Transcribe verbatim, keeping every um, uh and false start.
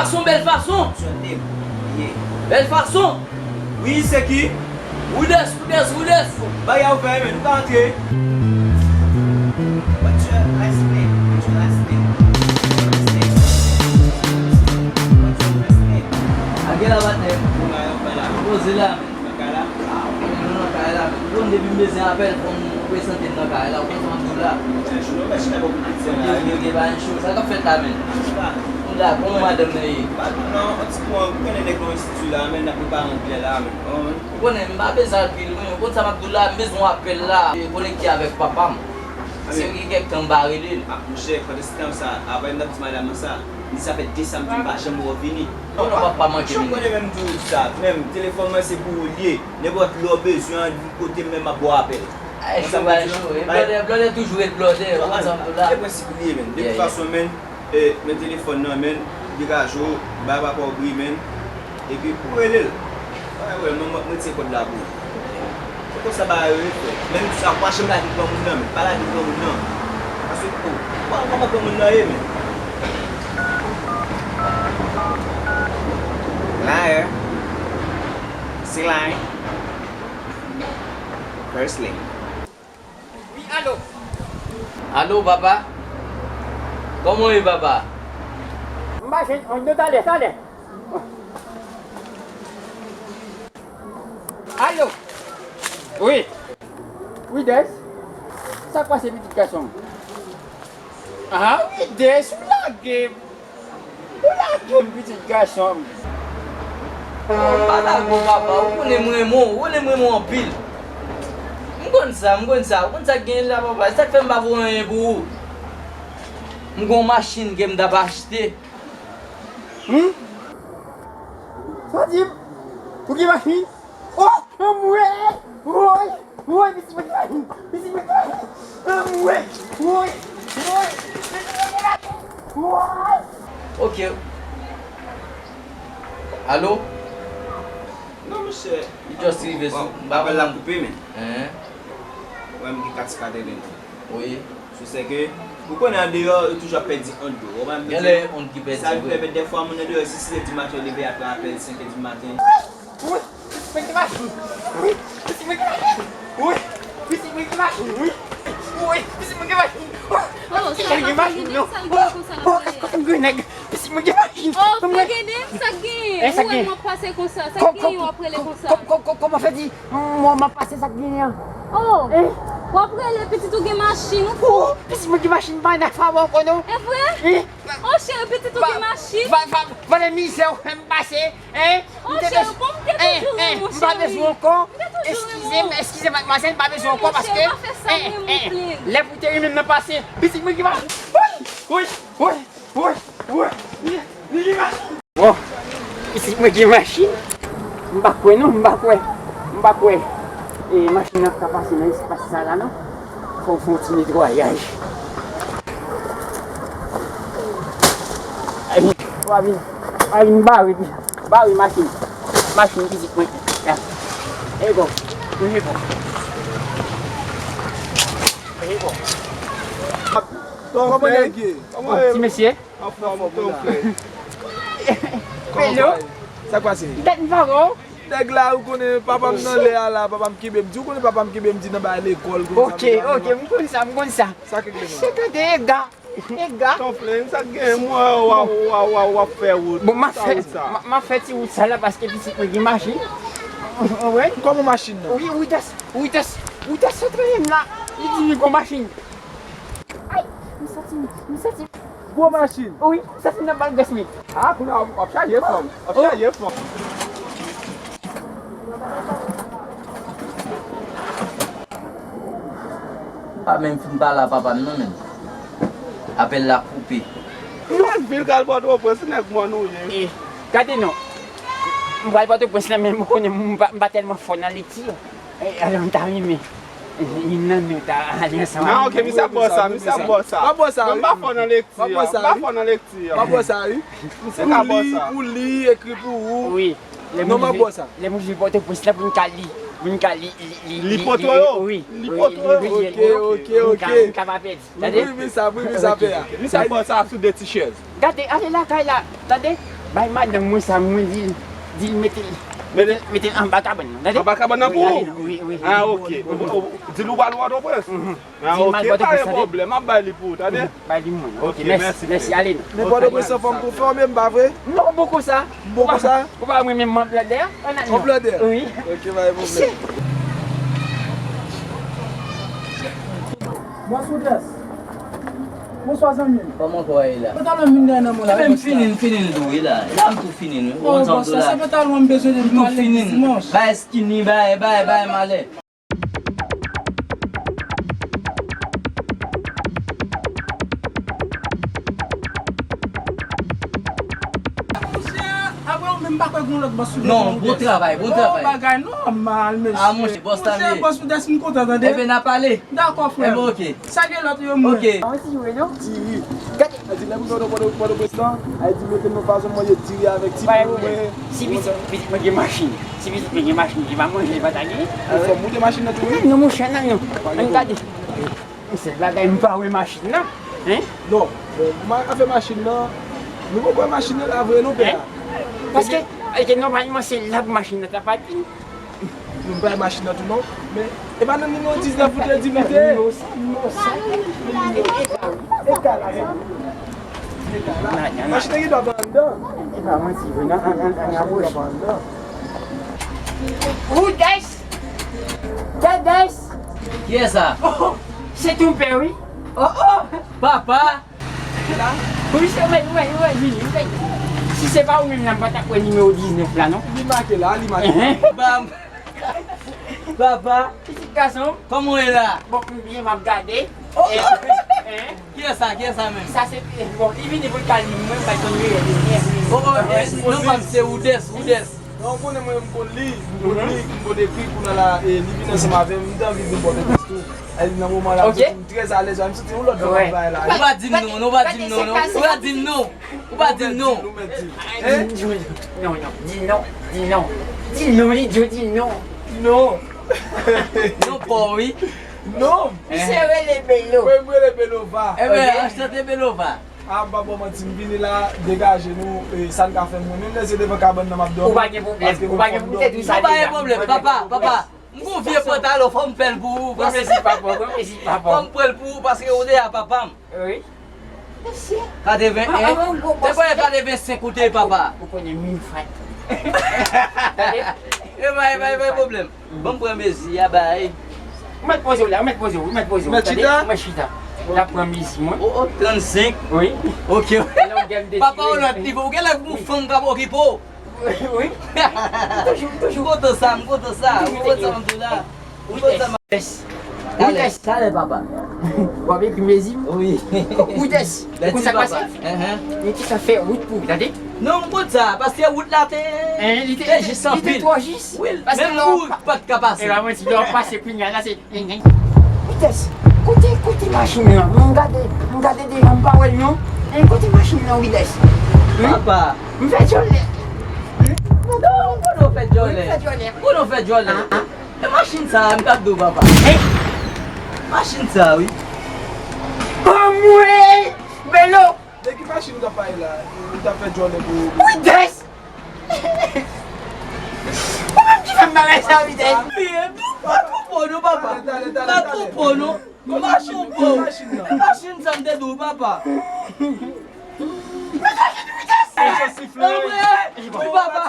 Fason, bèl fason. Bèl fason. Wi, se ki? Rudes, Rudes, Rudes. Bagay a ouvè, men nou ka antre. What's your last name? What's your last name? What's your last name? What's your last name? Ake la, patnè. Poze la. Nan kay la? Ah, ou konnen nou nan kay la, men. Ou konn depi m bezwen apèl, fò m prezante m nan kay la, ou konn sa m ap di w la. Chou, nou fè chita bò kote piti a la. Ok, ok, ok, pa gen cho. Sa k ap fèt la, men? Chita. Ou la, kòman madanm nan ye? Pa non, yon ti pwen, ou konnen nèg nan enstiti la, men, n ap prepare yon byen la, men. Ou konnen, m pa bezwen al pi lwen, ou konn sa m ap di w la, m bezwen yon apèl la, e, konekte avèk papa m. Se yon kèk tan m pa rele l. Ah, monchè, pandan se tan sa, apre m t ap di madanm nan sa, li sa fè de sa m di m pa janm wè w vini. Non, non, papa manke vini. Ou konnen menm di w sa, menm telefòn mwen se pou ou l ye. Nenpòt lè w bezwen an, vin kote m, men m ap ba w apèl. Ay, cho, ay, cho. E blòdè, blòdè toujou ret blòdè, ou konn sa m di w la. Se prensip li ye, menn. De tout fason, menn, e, men telefòn nan, menn, degaje w, bay papa w bri, menn. Epi pou rele l. Ay, wè, mwen, mwen, mwen se kòd la pou ou. Se konsa bagay yo ye, frè. Menm sa, pa janm lage granmoun nan, menn. Pa lage granmoun nan. Paske, o, ou pa wè kòman granmoun nan ye, menn. Liar. Se la, wi. First lady. Wi, alo. Alo, papa. Kòman w ye, papa? M pa jwenn, on, talè, talè. Alo. Wi. Wi, Des. Sa k pase, pitit gason m? Ah, wi, Des, ou lage m. Ou lage m, pitit gason m. Oh, m pa lage w, papa. Ou konnen m renmen w. Ou konnen m renmen w anpil. M konn sa, m konn sa. Ou konn sa k genyen la, papa. Sa k fè m pa voye anyen pou ou. M gen yon machin ke m t ap achte. Hmm? Sa w di m? Ou gen machin? Oh, anmwey! Woy! Woy, pitit mwen ki machin! Pitit mwen ki machin! Anmwey! Woy! Woy! Pitit mwen ki machin! Woy! Ok. Alo? Non, monchè. Li just rive sou, m pa konn. Apèl la koupe, men. Hein? Wè, m gen kat kat ede m. Wi. Sou se ke, ou konnen andeyò, yo toujou ap pèdi ond yo. Ou pa menm. Genlè ond ki pèdi, wi. Sa ki pèmèt dèfwa moun andeyò, si sis è di maten, yo leve, y ap fè apèl senk è di maten. Wi, pitit mwen gen machin. Wi, pitit mwen gen machin. Wi, pitit mwen gen machin. Wi, pitit mwen gen machin. Oh, pitit mwen gen machin, non. Oh, oh, èske m gen nèg? Pitit mwen gen machin. Oh, frè Gede, sa k genyen? Ou wè m ap pase konsa. Sa k genyen w ap rele konsa? Kòman fè di? Mwen m ap pase, sa k genyen an. Oh, w ap rele pitit ou gen machin, ou fou? Oh, pitit mwen gen machin, m pa nan fawon ankò non. E vre? Oh, cheri, pitit ou gen machin? Valè mizè ou fè m pase, hein? Oh, cheri, bon, m te toujou renmen w, cheri. M pa bezwen ankò. M te toujou renmen w. Eskize m, eskize madmwazèl, m pa bezwen ankò paske, oh, cheri, pa fè sa, m renmen w, frè. Lè pou te renmen m nan pase, pitit mwen gen machin. Woy, woy, woy. Woy, woy, li gen machin. Bon, pitit mwen gen machin. M pa kwè non, m pa kwè. M pa kwè. E machin nan ka pase nan espas sa la non. Fò m fè yon ti netwayaj. Ay, w a vin, w a vin bare, bare machin. Machin pitit mwen. Ya. E bon, e bon. E bon. Kòman nèg ye? Ti mesye. Anfòm, anfòm, frè. Kòman sa ye? Sa k pase? Tèt m pa bon. Nèg la, ou konnen papa m nan lè a la, papa m kenbe m di, ou konnen papa m kenbe m di nan bay lekòl, konn sa. Ok, ok, m konn sa, m konn sa. Sa k regle menm? Se tande ega, ega. Ton Flen, sa k gen? M wè w ap, w ap, w ap, w ap fè wout. Bon, m ap fè, m ap fè ti wout sa la paske pitit mwen gen machin. Ou konprann? Kòman machin nan? Wi, Rudes, Rudes, Rudes sot rele m la. Li di li gon machin. Ay, m santi, m santi. Gwo machin. Wi, m santi m nan bal gès, wi. Ah, kounye a w ap chaje fanm. W ap chaje fanm. M pa menm fin pale a papa m non, menm. Apèl la koupe. Nèg vil k al Pòtoprens, nèg mòn ou ye. E, gade non. M pral Pòtoprens la, men m konnen m pa, m pa tèlman fò nan lekti. E, alò, m ta renmen youn nan nou ta ale ansanm avè m. Ah, ok, misye ap ba w sa, misye ap ba w sa. M ap ba w sa, wi. M pa fò nan lekti, m pa fò nan lekti. M ap ba w sa, wi. Misye ka ba w sa. Pou li, pou li, ekri pou ou. Wi. Non, m ap ba w sa. Lè m rive Pòtoprens la, pou m ka li, pou m ka li, li, li, li poto yo? Wi. Li poto yo? Ok, ok, ok. Pou m ka pa pèdi. Tande? Wi, wi, sa, wi, wi, sa fè a. Misye ap ba w sa sou de ti chèz. Gade, ale lakay la. Tande? Bay madanm mwen sa, mwen di l, di l mete l, mete l anba kabann nan, tande? Anba kabann nan pou ou? Wi, wi, wi. Ah, ok. Di l ou pral Pòtoprens? Ah, ok, pa gen pwoblèm, m ap bay li pou ou, tande? Bay li mwen. Ok, mèsi, mèsi, ale non. Men Pòtoprens an fòm pou fòme m, pa vre? Non, bon konsa. Bon konsa? Ou pa mwen menm, mwen blòdè? An al non. Mwen blòdè? Wi. Ok, pa gen pwoblèm. Bòs Woudès. Bonswa, zanmi m. Kòman kò a ye la? Pantalon m vin dèyè nan men w la. Ebyen, m fini, m fini l tou, wi la. La, m tou fini l, wi. Oh, bòs, sa se pantalon m bezwen depi m ale dimanch. Bay skinny, bay, bay, bay malè. Monchè, apre ou menm pa kwè gen yon lòt bòs sou devan ou. Non, bon travay, bon travay. Oh, bagay nòmal, mesye. Ah, monchè, bòs la m ye. Monchè, bòs Woudès, m kontan tande. Ebyen, n a pale. Dakò, frè m. Ebyen, ok. Salye lòt yo, mwen. Ok. An ti jwe, non? Ti ri. Gade. A di, lè m sot Pòtoprens lan, a di, mete m nan fason m manje diri avèk ti poul mwen. Si pitit, pitit mwen gen machin, si pitit mwen gen machin, li pa manje, li pa ta gen. Ou fè moute machin nan tou, wi? Non, monchè, non, non. Ann gade. Se bagay m pa wè machin nan. Hein? Non, bon, pou afè machin nan, nou poko wè machin nan la vre non, pè a. Paske, paske nòmalman se la pou machin nan ta pati. Nou bay machin nan tou non. Men, e pa nan nimewo diznèf ou te di m li te ye? Nimewo sa, nimewo sa. E ka, e ka la, e ka la. Machin nan gen dwa pran anndan. E pa manti vre, nan, an, an, an, an, an, an. Who this? That this? Kiyès sa? Oh, se ton pè, wi. Oh, oh, papa! Wi, se, wi, wi, wi, wi, wi. Si se pa ou menm nan, m pa t ap wè nimewo diznèf la, non. Li make la, li make la. Bam! Papa! Pitit gason. Kòman w ye la? Bon, m byen, m ap gade. Oh! Eh, eh. Kiyès sa? Kiyès sa menm? Sa se, bon, li vini pou l ka li mwen, m pa konn reyèl li. Oh, oh, eh, non, pap, se Woudès, Woudès. Non, ou konnen mwen, m konn li, m konn li, m konn ekri, kounye a la, e, li vin ansanm avè m, m te anvi vin Pòtoprens tou. E, nan moman la, m santi m trè alèz, m santi yon lòt jan m ap bay la. Ou pa di m non, non, ou pa di m non, non, ou pa di m non, ou pa di m non. Hein? Non, non, di non, di non. Di non, li di, di non. Non. Non, pa wi. Non. Misye rele Belo. Wi, m rele Belova. Enben, anchante Belova. A, m pa ba w manti, m vini la, degaje nou, e, sa n ka fè mwen. Menm lè se devan kabann nan m ap dòmi. Ou pa gen pwoblèm, ou pa gen pwoblèm, ou te di sa deja. Ou pa gen pwoblèm, papa, papa. M gon vye pantalon, fò m fè l pou ou, paske. Pran plezi papa, pran plezi papa. Fò m pran l pou ou, paske ou deja papa m. Wi. Katreven en, te kwè katreven senk ou te ye, papa. Ou konnen mil fwa. Tande? E pa, e pa, e pa pwoblèm. Ban m pran mezi a, bay. Ou mèt poze w la, ou mèt poze w, ou mèt poze w. Ou mèt chita? Ou mèt chita. N ap pran mezi mwen. O, o, trannsenk. Wi. Ok. Papa, ou lòt nivo. Ou gen lè pou fanm k ap okipe w. Wi. Toujou, toujou. M kontan sa, m kontan sa. Ou kontan sa, m di la. Ou kontan sa, m. Talè, talè, papa. W ap ekri mezi m? Wi. Ou konn sa k pase? Enhen. Mwen ki sa fè wout pou ou, tande? Non, m konn sa, paske wout la te, te jis anpil. Li te twò jis. Wi, menm wout pa t ka pase. E pa manti, lè w pase kounye a la, se Vitès, kote, kote machin nan? M gade, m gade devan, m pa wè l non. Kote machin nan, Vitès? Papa. M fè djòlè. Non, kote w fè djòlè? M fè djòlè. Kote w fè djòlè? E machin sa a, m t ap di w, papa. Machin sa a, wi. Anmwey! Belo! De ki machin ou t ap pale la? Ou t ap fè djòlè pou... Vitès! Ou menm ki fè m bagay sa, Vitès. Pa twonpe w non, papa. Pa twonpe w non. Pa twonpe w. Machin sa m te di w, papa. Wi, papa.